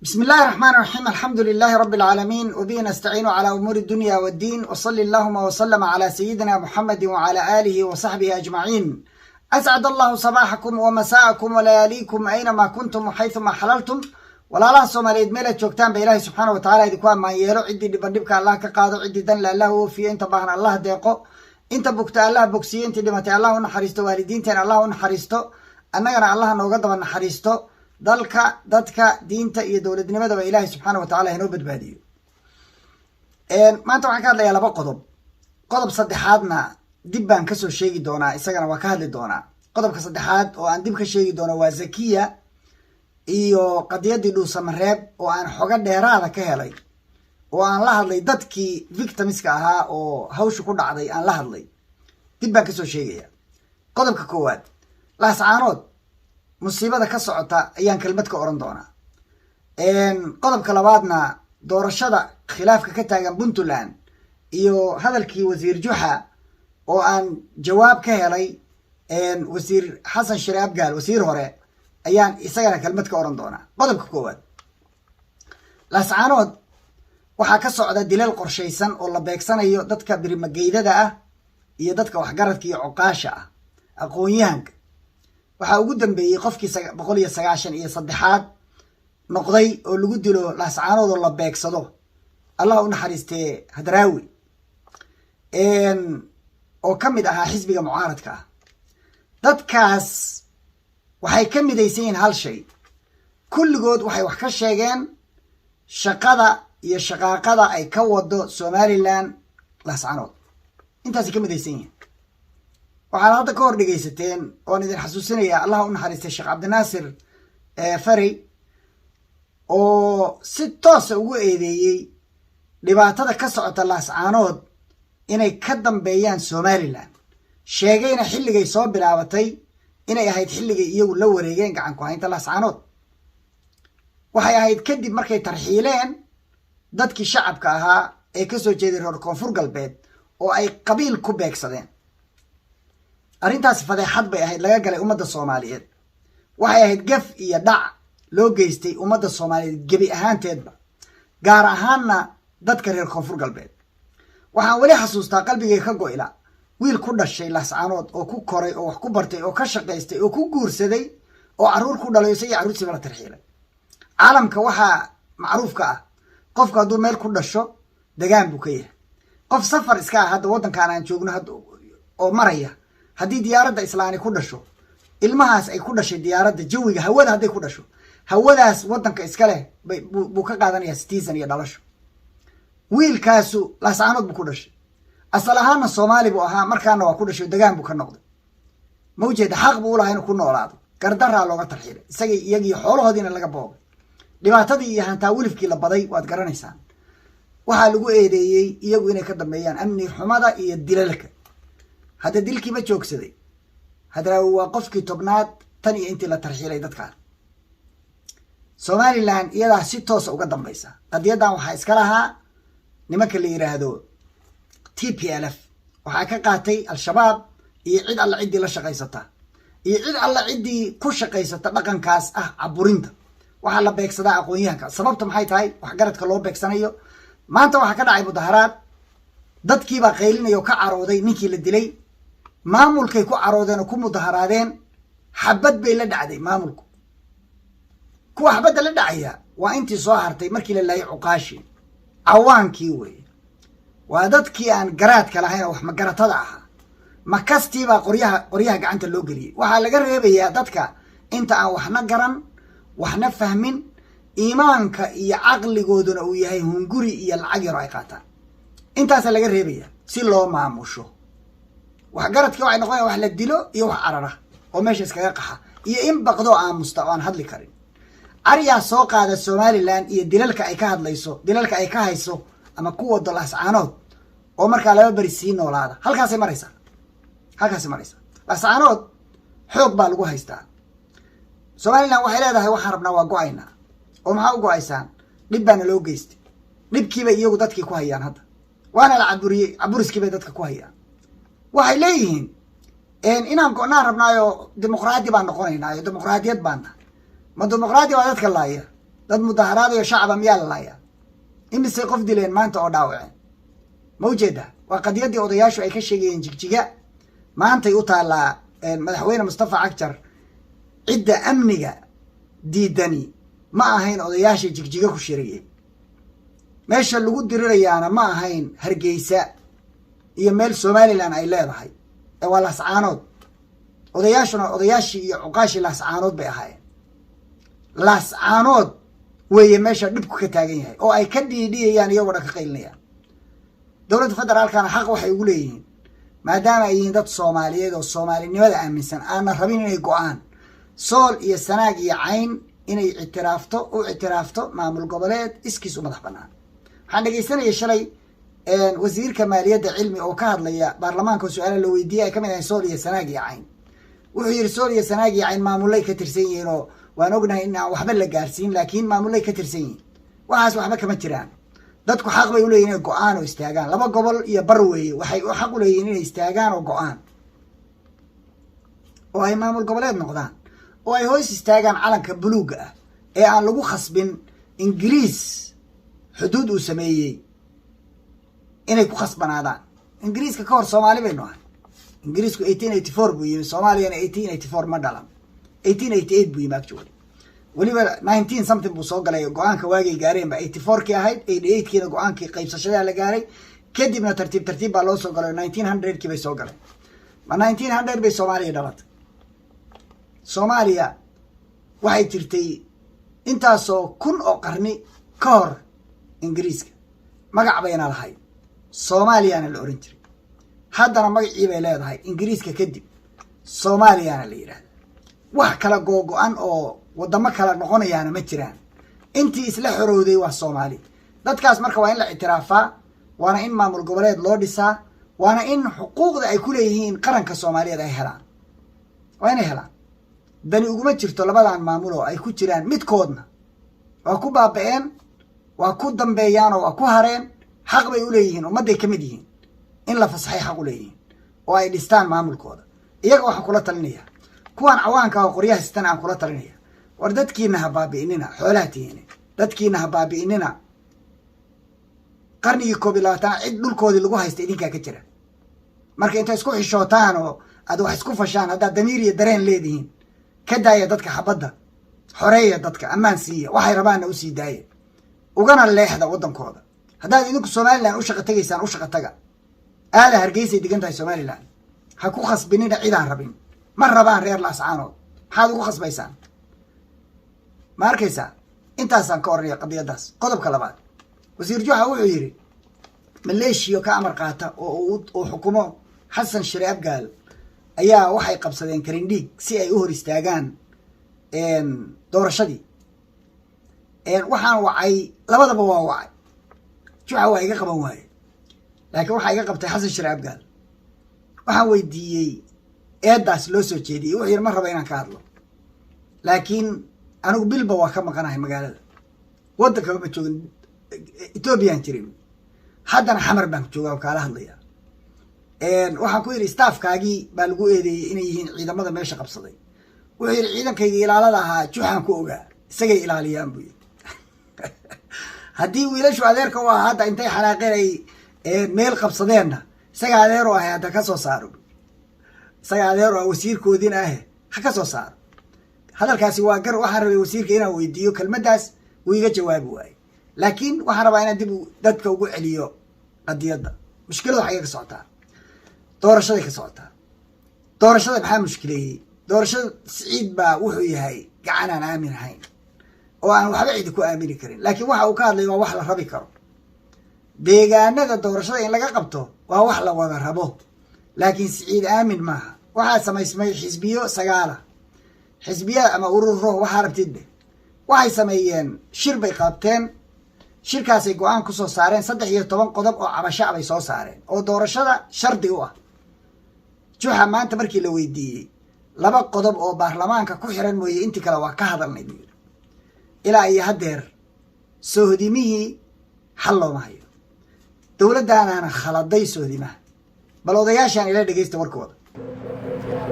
بسم الله الرحمن الرحيم، الحمد لله رب العالمين، وبه نستعين على أمور الدنيا والدين، وصل اللهم وسلم على سيدنا محمد وعلى آله وصحبه أجمعين. أسعد الله صباحكم ومساءكم ولياليكم أينما كنتم وحيثما حللتم. Walaalaha Soomaaliyeed meel aad joogtaan ba Ilaahay subxaana wa tacala idinku ammaan yeelo. Ciddii dhiban dhibka Allah ka qaado, ciddii danle Allah u oofiyo, inta baahan Allah deeqo, inta bugta Allah bogsiyo, intii dhimatay Allah u naxariisto, waalidiinteen Allah u naxariisto, annagana Allah nooga daba naxariisto. Dalka, dadka, diinta iyo dowladnimadaba Ilaahay subxaana wa tacala inoo badbaadiyo. Maanta waxaan ka hadlayaa laba qodob. Qodob saddexaadna dib baan kasoo sheegi doonaa, isagana waa ka hadli doonaa. Qodobka saddexaad oo aan dib ka sheegi doono waa Zakiya iyo qadiyaddii Dhuusamareeb oo aan xogo dheeraada ka helay, oo aan la hadlay dadkii victimska ahaa oo hawsha ku dhacday aan la hadlay. Dib baan kasoo sheegaya. Qodobka koowaad, Laascaanood musiibada ka socota ayaan kelmad ka oran doonaa. Qodobka labaadna, doorashada khilaafka ka taagan Puntland iyo hadalkii Wasiir Juxa oo aan jawaab ka helay Wasiir Xasan Shire Abgaal, wasiir hore, ayaan isagana kelmad ka oran doonaa. Qodobka koowaad, Laascaanood waxaa ka socda dilal qorshaysan oo la beegsanayo dadka birimageydada ah iyo dadka waxgaradka iyo cuqaasha ah, aqoon-yahanka. Waxaa ugu dambeeyey qofkii 193aad noqday oo lagu dilo Laascaanood oo la beegsado, Allah u naxariistee, Hadraawi, oo ka mid ahaa xisbiga mucaaradka ah. Dadkaas waxay ka midaysan yihiin hal shay: kulligood waxay wax ka sheegeen shaqada iyo shaqaaqada ay ka wado Somaliland Laascanood. Intaasay ka midaysan yihiin. Waxaad hadda ka hor dhegaysateen oon idin xasuusinayaa, Allah u naxariistay, Sheekh Cabdinaasir Farey oo si toosa ugu eedeeyey dhibaatada ka socota Laascaanood inay ka dambeeyaan Somaliland, sheegayna xilligay soo bilaabatay inay ahayd xilligay iyagu la wareegeen gacan ku haynta Laascaanood. Waxay ahayd kadib markay tarxiileen dadkii shacabka ahaa ee kasoo jeeday reer Koonfur Galbeed oo ay qabiil ku beegsadeen. Arrintaasi fadeexad bay ahayd laga galay ummadda Soomaaliyeed. Waxay ahayd gaf iyo dhac loo geystay ummadda Soomaaliyeed gebi ahaanteedba, gaar ahaanna dadka reer Koonfur Galbeed. Waxaan weli xasuustaa, qalbigay ka go'ila, wiil ku dhashay Laascaanood oo ku koray oo wax ku bartay oo ka shaqaystay oo ku guursaday oo carruur ku dhalay, isagii carruurtiiba la tarxiilay. Caalamka waxaa macruufka ah, qofku hadduu meel ku dhasho degaan buu ka yahay. Qof safar iska ah hadda waddankaan aan joogno had oo maraya, haddii diyaaradda islaani ku dhasho, ilmahaas ay ku dhashay diyaaradda, jawiga hawada hadday ku dhasho, hawadaas waddanka iska leh bay buu ka qaadanaya citizen iyo dhalasho. Wiilkaasu Laascaanood buu ku dhashay, asal ahaanna Soomaali buu ahaa, markaana waa ku dhashay, degaan buu ka noqday. Ma ujeeda? Xaq buu ulahaa inuu ku noolaado. Gardaraa looga tarxiilay isagii, iyagii xoolahoodiina laga boobay. Dhibaatadii iyo hantaa wilifkii la baday waad garanaysaan. Waxaa lagu eedeeyey iyagu inay ka dambeeyaan amni xumada iyo dilalka. Hadda dilkii ma joogsaday. Hadraawi waa qofkii 10aad tan iyo intii la tarxiilay dadkaan. Somaliland iyadaa si toosa uga dambaysa qadiyaddan. Waxaa iska lahaa nimanka la yiraahdo TPLF. Waxaa ka qaatay Al-Shabaab iyo cid alla ciddii la shaqaysata iyo cid alla ciddii ku shaqaysata dhaqankaas ah caburinta. Waxaa la beegsadaa aqoon-yahanka. Sababta maxay tahay waxgaradka loo beegsanayo? Maanta waxaa ka dhacay mudaharaad. Dadkiibaa qaylinaya oo ka carooday ninkii la dilay. Maamulkay ku caroodeen oo ku mudaharaadeen. Xabad bay la dhacday maamulku. Kuwa xabadda la dhacaya waa intii soo hartay markii la laayay cuqaashi, cawaankii weeye. Waa dadkii aan garaadka lahayn oo wax magaratada ahaa. Makastiibaa qoryaha gacanta loo geliyey. Waxaa laga reebayaa dadka inta aan waxna garan, waxna fahmin, iimaanka iyo caqligooduna uu yahay hunguri iyo lacag yaro ay qaataan. Intaasaa laga reebaya si loo maamusho. Waxgaradkii waxay noqonaya wax la dilo iyo wax carara oo meesha iskaga qaxa iyo in baqdoo aamusta oo aan hadli karin. Aryaa soo qaada Somaliland iyo dilalka ay ka hadlayso, dilalka ay ka hayso ama ku wado Laascaanood, oo markaa laba beri sii noolaada. Halkaasay maraysaa, halkaasay maraysaa. Laascaanood xoog baa lagu haystaa. Somaliland waxay leedahay: "Waxaan rabnaa, waa go'aynaa." Oo maxaa u go'aysaan? Dhib baana loo geystay. Dhibkiibay iyagu dadkii ku hayaan hadda, waana la caburiyey. Caburiskii bay dadka ku hayaan. Waxay leeyihiin inaan go'naan rabnaayo, dimuqraadi baan noqonaynaayo, dimuqraadiyad baan nahay. Ma dimuqraadi baa dadka laaya? Dad mudaharaadayo shacaba miyaa la laayaa? Imisay qof dileen maanta oo dhaawaceen? Ma ujeedaa? Waa qadiyaddii odayaashu ay ka sheegayeen Jigjiga. Maantay u taallaa Madaxweyne Mustafa Cagjar. Cidda amniga diidani ma ahayn odayaasha Jigjiga ku shirayay. Meesha lagu dirirayaana ma ahayn Hargeysa iyo meel Somaliland ay leedahay ee waa Laascaanood. Odayaashuna odayaashii iyo cuqaashii Laascaanood bay ahaayeen. Laascaanood weeye meesha dhibku ka taagan yahay oo ay ka dhiidhiyayaan, iyagoo dhan ka qaylinayaan. Dowladda federaalkana xaq waxay ugu leeyihiin, maadaama ay yihiin dad Soomaaliyeed oo soomaalinimada aaminsan, aana rabin inay go-aan, Sool iyo Sanaag iyo Cayn inay ictiraafto, u ictiraafto maamul goboleed iskiis u madax banaan. Waxaan dhegaysanayay shalay wasiirka maaliyadda Cilmi oo ka hadlaya baarlamaanka oo su-aala la weydiiyey ay ka mid ahayn Sool iyo Sanaag iyo Cayn. Wuxuu yidhi Sool iyo Sanaag iyo Cayn maamulay ka tirsan yihiin oo waan ognahay in aan waxba la gaarsiin, laakiin maamulay ka tirsan yihiin. Waxaas waxba kama jiraan. Dadku xaq bay uleeyihin inay go-aan oo istaagaan. 2 gobol iyo bar weeye. Waxay xaq uleeyihin inay istaagaan oo go-aan oo ay maamul goboleed noqdaan oo ay hoos istaagaan calanka buluugga ah ee aan lagu khasbin Ingiriis xuduud uu sameeyey inay ku khasbanaadaan. Ingiriiska ka hor Soomaali baynu ahay. Ingiriisku 1884 buu yimi Soomaaliyana. 1884 ma dhalan, 1888 buu yimi actually. Weliba nineteen something buu soo galay. Go-aanka waagay gaareen ba 84-kii ahayd, 88-kiina go-aankii qaybsashadaa la gaaray. Kadibna tartiib tartiib baa loo soo galay. 1900-kii bay soo galeen. Ma 1900 bay Soomaaliya dhalatay? Soomaaliya waxay jirtay intaasoo kun oo qarni ka hor Ingiriiska. Magac bayna lahayd, Soomaaliyana la oran jiray. Haddana magacii bay leedahay Ingiriiska kadib, Soomaaliyana la yidhahda. Wax kala googo-an oo waddamo kala noqonayaana ma jiraan. Intii isla xorowday waa Soomaali. Dadkaas marka waa in la ictiraafaa, waana in maamul goboleed loo dhisaa, waana in xuquuqda ay ku leeyihiin qaranka Soomaaliyeed ay helaan. Waa inay helaan. Dani uguma jirto labadan maamul oo ay ku jiraan midkoodna. Waa ku baaba-een, waa ku dambeeyaan oo waa ku hareen. Xaq bay uleeyihiin, ummadday ka mid yihiin, in la fasaxay xaq uleeyihiin oo ay dhistaan maamulkooda. Iyaga waxaan kula talinaya, kuwaan cawaanka oo qoryaha sistana aan kula talinaya, war dadkiina ha baabi'inina. Xoolaha tihiine, dadkiina ha baabi'inina. Qarnigii 21aad cid dhulkoodii lagu haysta idinkaa ka jira. Marka inta isku xishootaan oo aad wax isku fashaan, haddaad damiir iyo dareen leedihiin, ka daaya dadka xabadda, xoreeya dadka, ammaan siiya, waxay rabaanna usii daaya, ugana leexda waddankooda. Haddaad idinku Somaliland u shaqa tegaysaan, u shaqa taga, aada. Hargeysay degan tahay Somaliland. Ha ku khasbinina cidaan rabin. Ma rabaan reer Laascaanood, maxaad ugu khasbaysaan? Ma arkaysaa? Intaasaan ka oranaya qadiyadaas. Qodobka labaad, Wasiir Juxa wuxuu yidhi maleeshiyo ka amar qaata oo uu xukumo Xasan Shire Abgaal ayaa waxay qabsadeen Karindhiig si ay u hor istaagaan doorashadii. Waxaan wacay, labadaba waa wacay. Juxa waa iga qaban waaye, laakiin waxaa iga qabtay Xasan Shire Abgaal. Waxaan weydiiyey eedaas loo soo jeediyey. Wuxuu yidhi ma rabo inaan ka hadlo, laakiin anigu bilba waa ka maqanahay magaalada, waddankaba ma joogin, Ethoobiyan jirin, haddana Xamar baan joogaa oo kaala hadlaya. Waxaan ku yidhi staffkaagii baa lagu eedeeyey inay yihiin ciidamada meesha qabsaday. Wuxuu yidhi ciidankayga ilaalada ahaa Juxaan ku ogaa, isagay ilaaliyaan buu yidhi. Haddii wiilashu adeerka u ahaa hadda intay xanaaqeen ay meel qabsadeenna, isaga adeer u ahay, hadda ka soo saaro. Isaga adeer u ah, wasiirkoodiina ahe, ha ka soo saaro. Hadalkaasi waa gar. Waxaan rabay wasiirka inaan weydiiyo kelmaddaas, wuu iga jawaabi waaye. Laakiin waxaan rabaa inaan dib dadka ugu celiyo qadiyadda. Mushkiladu xagee ka socotaa? Doorashaday ka socotaa. Doorashada maxaa mushkileeyey? Doorashada Siciid baa wuxuu yahay gacan aan aamin ahayn oo aan waxba cidi ku aamini karin. Laakiin waxa uu ka hadlay waa wax la rabi karo. Deegaanada doorashada in laga qabto waa wax la wada rabo, laakiin Siciid aamin maaha. Waxaa samaysmay xisbiyo sagaala, xisbiya ama ururo, waxaa rabtidbe. Waxay sameeyeen shir bay qabteen. Shirkaasay go-aan kusoo saareen. 13 qodob oo cabasha bay soo saareen oo doorashada shardi u ah. Juxa maanta markii la weydiiyey, laba qodob oo baarlamaanka ku xiran mooye intii kale waa ka hadalnay buu yidhi. Ilaa iyo haddeer soohodimihii xal looma hayo. Dowladdaanaana khaladay sohdimaha. Bal odayaashaan ila dhegaysta warkooda.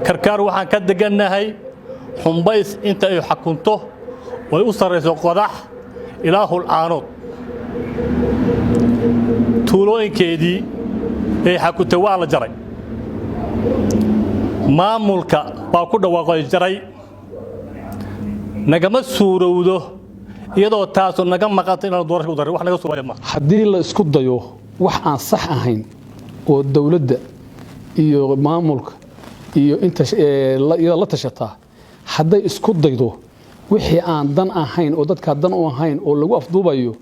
Karkaar waxaan ka degannahay Xumbays inta ay xakunto way u sarrayso Qodax. Ilaa Hulcaanood tuulooyinkeedii ee xakuntay waa la jaray. Maamulka baa ku dhawaaqay jaray. Nagama suurowdo iyadoo taasu naga maqanta inaan doorasho u darin. Wax naga suuraya ma. Haddii la isku dayo wax aan sax ahayn oo dowladda iyo maamulka iyo inta iyada la tashataa hadday isku daydo wixii aan dan ahayn oo dadkaa dan u ahayn oo lagu afduubayo,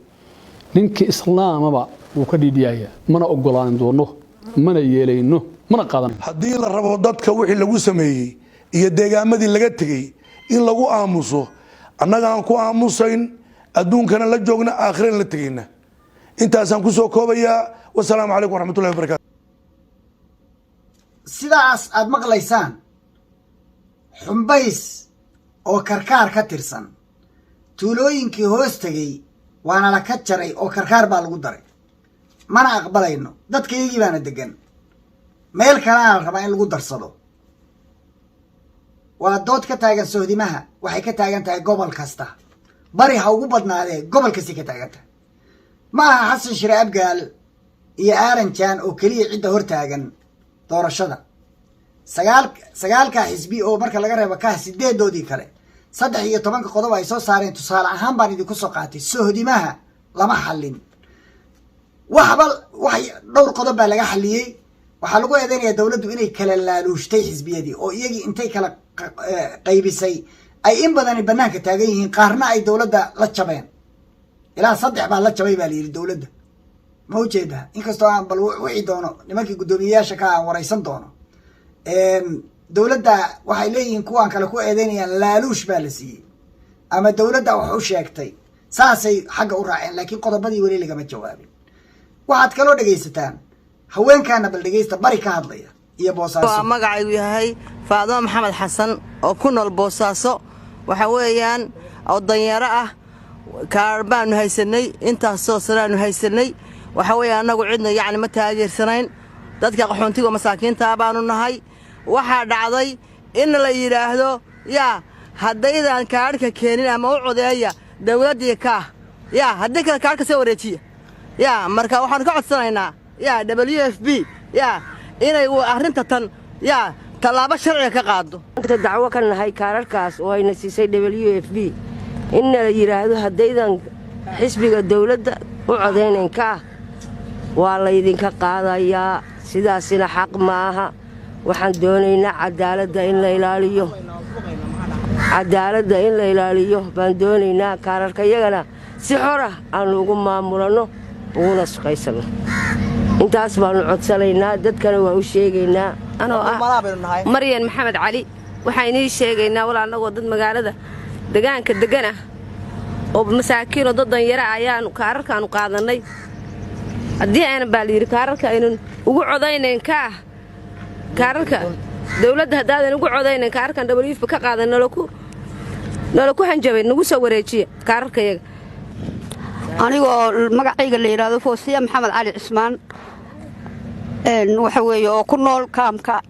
ninkii islaamaba wuu ka dhiidhiyayaa. Mana ogolaan doono, mana yeelayno, mana qaadan. Haddii la rabo dadka wixii lagu sameeyey iyo deegaamadii laga tegey in lagu aamuso, annagaan ku aamusayn, adduunkana la joogna, aakhirana la tegayna. Intaasaan ku soo koobayaa. Wasalaamu calaykum waraxmatullahi wabarakatu. Sidaas aad maqlaysaan, Xumbays oo Karkaar ka tirsan, tuulooyinkii hoos tegey waana la ka jaray oo Karkaar baa lagu daray. Mana aqbalayno, dadkayagii baana degan, meel kalena la rabaa in lagu darsado. Waa dood ka taagan sohdimaha. Waxay ka taagan tahay gobol kasta, bari ha ugu badnaadee, gobol kastay ka taagan tahay. Ma aha Xasan Shire Abgaal iyo Aaranjaan oo keliya cidda hor taagan doorashada. Sagaal, sagaalkaa xisbi oo marka laga reebo Kaah, sideedoodii kale, 13-ka qodob ay soo saareen, tusaale ahaan baan idinku soo qaatay. Sohdimaha lama xallin waxba, wax dhowr qodob baa laga xalliyey. Waxaa lagu eedeynayaa dowladdu inay kala laaluushtay xisbiyadii oo iyagii intay kala qaybisay ay in badani banaanka taagan yihiin, qaarna ay dowladda la jabeen. Ilaa saddex baa la jabay baa la yidhi dowladda. Ma ujeedaa? Inkastoo aan bal wixii doono nimankii guddoomiyeyaasha ka aan waraysan doono. Dowladda waxay leeyihiin, kuwaan kale ku eedeynayaan, laaluush baa la siiyey ama dowladda wax u sheegtay, saasay xagga u raaceen. Laakiin qodobadii weli lagama jawaabin. Waxaad kaloo dhegaysataan haweenkaana. Bal dhegaysta bari ka hadlaya iyo Boosaaso. Waa magacaygu yahay Faadimo Maxamed Xasan oo ku nool Boosaaso. Waxa weeyaan oo danyaro ah, kaar baanu haysanay, intaasoo sanaanu haysanay. Waxa weeye annagu cidna yacni ma taageersanayn, dadka qaxoontiga masaakiintaa baanu nahay. Waxaa dhacday in la yidhaahdo, yaa haddaydan kaadhka keenin ama u codeeya dawladdii Kaah, yaa haddii kale kaadhka soo wareejiya. Yaa marka waxaanu ka codsanaynaa yaa WFP yaa inay arrinta tan yaa tallaabo sharciga ka qaado. Dacwo ka nahay kaararkaas oo ayna siisay WFP, in nala yidhaahdo haddaydan xisbiga dawladda u codaynayn Kaah, waa laydinka qaadayaa. Sidaasina xaq maaha. Waxaan doonaynaa cadaaladda in la ilaaliyo, cadaaladda in la ilaaliyo baan doonaynaa. Kaararkayagana si xor ah aanu ugu maamulanno, uguna shaqaysanno. Intaas baannu codsanaynaa, dadkana waa u sheegaynaa. Anoo ah Maryan Maxamed Cali, waxaan inii sheegaynaa, walaal, annagoo dad magaalada degaanka deggan ah oo masaakiinoo dad danyara ayaanu kaararkaanu qaadannay. Haddii aynan, baa layidhi, kaararka aynan ugu codaynayn Kaah, kaararka dawladda haddaadan ugu codaynayn, kaararkan WFP ka qaadan, nala ku hanjabay, nagu soo wareejiya kaararkayaga. Anigoo magacayga la yidhaahdo Foosiya Maxamed Cali Cismaan, waxa weeye oo ku nool kaamka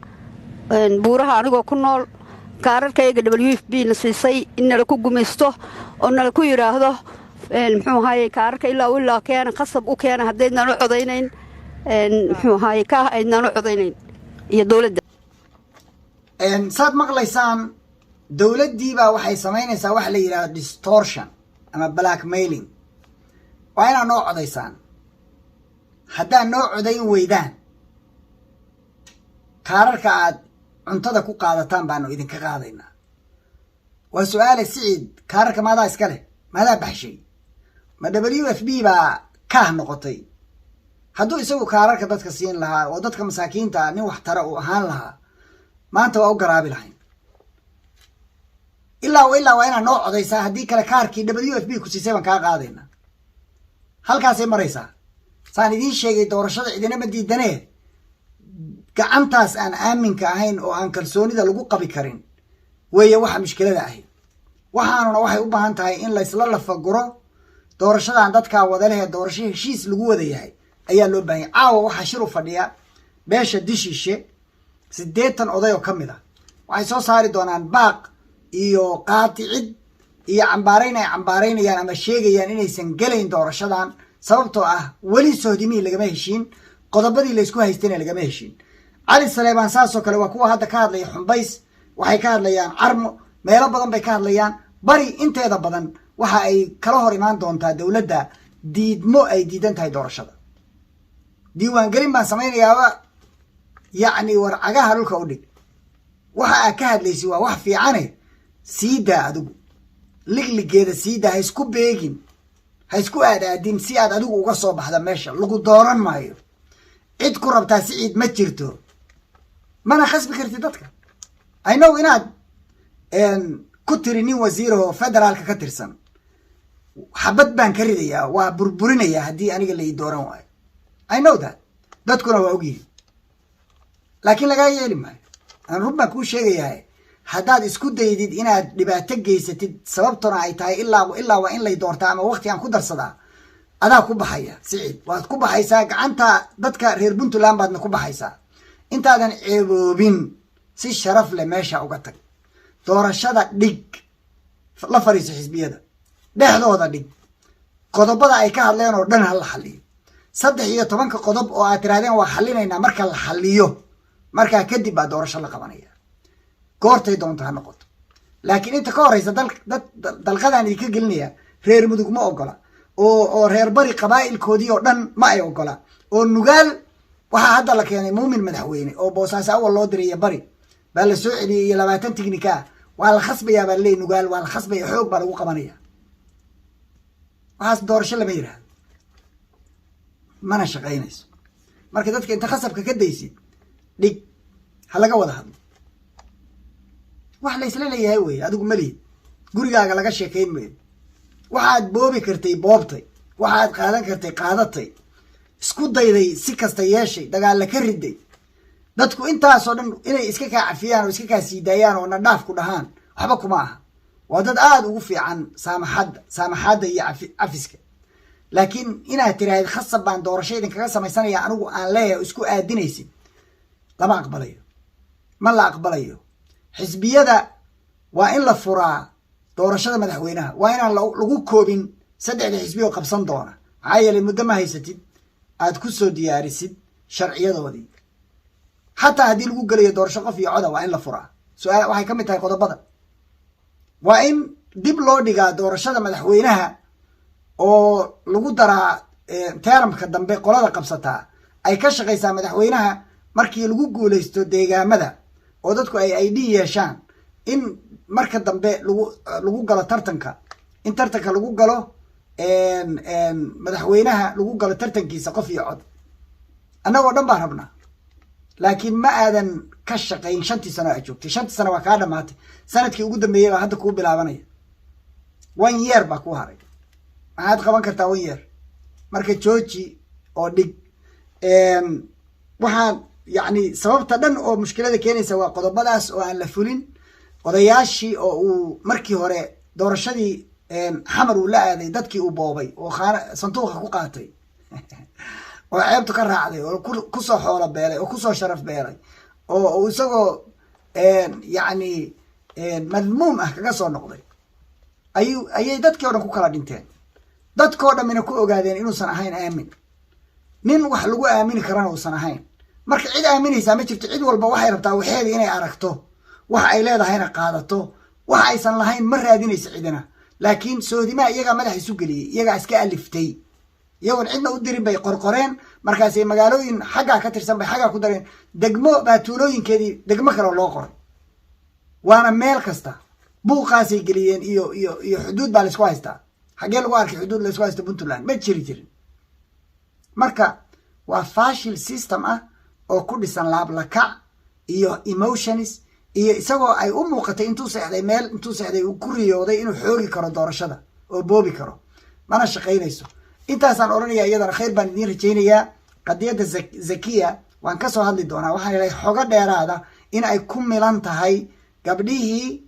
Buuraha, anigoo ku nool, kaararkayga WFP na siisay in nala ku gumaysto oo nala ku yidhaahdo, muxuu ahaaye, kaararka ilaa ilaa keena, khasab u keena haddaydnaan u codaynayn, muxuu ahaaye, Kaah aydnaan u codaynayn iyo dowladda. Saad maqlaysaan, dowladdiibaa waxay samaynaysaa waxa la yidhahdo distortion ama blackmailing. Waa inaad noo codaysaan. Haddaad noo codayn weydaan, kaararka aad cuntada ku qaadataan baanu idinka qaadaynaa. Waa su-aale, Siciid, kaararka maadaa iska leh? Maadaa baxshay? Ma WFP baa Kaah noqotay? Hadduu isagu kaararka dadka siin lahaa oo dadka masaakiinta ah nin wax tara uu ahaan lahaa, maanta waa u garaabi lahayn. Ilaa ilaa waa inaad noo codaysaa, haddii kale kaarkii WFP ku siisay baan kaa qaadaynaa. Halkaasay maraysaa. Saan idiin sheegay, doorashada cidina ma diidanee, gacantaas aan aaminka ahayn oo aan kalsoonida lagu qabi karin weeye waxa mushkilada ahayd. Waxaanuna waxay u baahan tahay in laysla lafaguro. Doorashadan dadkaa wadalehee, doorasho heshiis lagu wada yahay ayaa loo bahan yahay. Caawa waxaa shir u fadhiya beesha Dishiishe, 80 oday oo ka mid ah. Waxay soo saari doonaan baaq iyo qaaticid. Iyo cambaarayn ay cambaaraynayaan ama sheegayaan inaysan gelayn doorashadan, sababtoo ah weli sohdimihii lagama heshiin, qodobadii laysku haystayna lagama heshiin. Cali Saleebaan saasoo kale waa kuwa hadda ka hadlaya Xumbays, waxay ka hadlayaan Carmo, meelo badan bay ka hadlayaan. Bari inteeda badan waxa ay kala hor imaan doontaa dowladda diidmo ay diidan tahay doorashada. Diiwaangelin baan samaynayaaba, yacni war cagaha dhulka u dhig. Waxa aad ka hadlaysi waa wax fiicane, sii daa adigu ligligeeda, sii daa. Ha isku beegin, ha isku aadaadin si aad adigu uga soo baxda meesha. Lagu dooran maayo, cid ku rabtaa Siciid ma jirto, mana khasbi kartid dadka. I know inaad ku tiri nin wasiirahoo federaalka ka tirsan, "Xabad baan ka ridayaa, waa burburinayaa haddii aniga la ii dooran waayo." I know that, dadkuna waa ogyihin, laakiin lagaa yeeli maayo. Aan run baan kuu sheegayahay, haddaad isku daydid inaad dhibaato geysatid, sababtuna ay tahay ilaa ilaa waa in lay doortaa ama waqti aan ku darsadaa, adaa ku baxaya Siciid, waad ku baxaysaa gacanta dadka reer Puntland baadna ku baxaysaa. Intaadan ceeboobin si sharaf leh meesha uga tag. Doorashada dhig, la fadhiiso xisbiyada dhexdooda, dhig qodobada ay ka hadleen oo dhan, ha la xaliyo. 13-ka qodob oo aad tirahdeen waa xalinaynaa, marka la xaliyo, markaa kadib baa doorasho la qabanaya, goortay doonto ha noqoto. Laakiin inta ka horeysa dad dalqadaan idinka gelinaya. Reer Mudug ma ogola, oo reer Bari qabaa'ilkoodii oo dhan ma ay ogola, oo Nugaal waxaa hadda la keenay Muumin madaxweyne oo Boosaaso awal loo diray iyo Bari baa la soo celiyey iyo 20 tignika ah. Waa la khasbayaa baa laleeyay, Nugaal waa la khasbaya, xoog baa lagu qabanaya. Waxaas doorasho lama yidhaahdo, mana shaqaynayso. Marka dadka inta khasabka ka daysid, dhig, ha laga wada hadlo. Wax la isla leeyahay wey, adigu malihid, gurigaaga laga sheekayn mayo. Waxaad boobi kartay boobtay, waxaad qaadan kartay qaadatay, isku dayday, si kasta yeeshay, dagaalla ka riday. Dadku intaasoo dhan inay iska kaa cafiyaan oo iska kaa sii daayaan oo nadhaaf ku dhahaan waxba kuma aha. Waa dad aada ugu fiican saamaxadda, saamaxaadda iyo cafiska. Laakiin inaad tiraahid "Khasab baan doorasho idinkaga samaysanaya anigu aan leeyahay" oo isku aadinaysid, lama aqbalayo, ma la aqbalayo. Xisbiyada waa in la furaa. Doorashada madaxweynaha waa inaan lagu koobin saddexda xisbi oo qabsan doona, maxaa yeelay muddo ma haysatid aad ku soo diyaarisid sharciyadoodii. Xataa haddii lagu gelayo doorasho qof iyo coda, waa in la furaa. Su-aal waxay ka mid tahay qodobada. Waa in dib loo dhigaa doorashada madaxweynaha oo lagu daraa term-ka dambe qolada qabsataa ay ka shaqaysaa madaxweynaha. Markii lagu guuleysto deegaamada oo dadku ay ID yeeshaan, in marka dambe lagu galo tartanka, in tartanka lagu galo madaxweynaha, lagu galo tartankiisa qof iyo cod. Annagoo dhan baan rabnaa, laakiin ma aadan ka shaqayn 5-tii sano aad joogtay. 5-tii sano waa kaa dhamaatay, sanadkii ugu dambeeyey baa hadda kuu bilaabanaya. One year baa kuu haray. Maxaad qaban kartaa one year? Marka jooji oo dhig. Waxaan yacni sababta dhan oo mushkilada keenaysa waa qodobadaas oo aan la fulin. Odayaashii oo uu markii hore doorashadii Xamar uu la aaday, dadkii uu boobay oo khaana sanduuqa ku qaatay oo ceebtu ka raacday oo kusoo xoolo beelay oo kusoo sharaf beelay oo isagoo yacni madmuum ah kaga soo noqday, ayay dadkii o dhan ku kala dhinteen, dadkoo dhammina ku ogaadeen inuusan ahayn aamin, nin wax lagu aamini karana uusan ahayn. Marka cid aaminaysaa ma jirto. Cid walba waxay rabtaa waxeeda inay aragto, wax ay leedahayna qaadato, wax aysan lahayn ma raadinayso cidina. Laakiin soodimaha iyagaa madax isu geliyey, iyagaa iska aliftay, iyagoon cidna u dirin bay qorqoreen. Markaasay magaalooyin xaggaa ka tirsan bay xaggaa ku dareen, degmo baa tuulooyinkeedii degmo kale loo qoray, waana meel kasta buuqaasay geliyeen. Iyo xuduud baa laysku haystaa. Xaggee lagu arkay xuduud laysku haysto Puntland? Ma jiri jirin. Marka waa fashil system ah oo ku dhisan laablakac iyo emotions, iyo isagoo ay u muuqatay intuu seexday, meel intuu seexday uu ku riyooday inuu xoogi karo doorashada oo boobi karo. Mana shaqaynayso. Intaasaan odhanaya. Iyadana khayr baan idiin rajaynayaa. Qadiyadda Zakiya waan kasoo hadli doonaa. Waxaan ilahay xogo dheeraada in ay ku milan tahay gabdhihii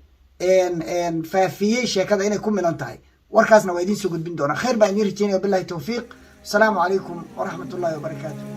faafiyey sheekada, inay ku milan tahay warkaasna waa idiin soo gudbin doonaa. Khayr baan idiin rajaynaya. Billahi towfiiq. Asalaamu calaykum waraxmat ullahi wabarakaatu.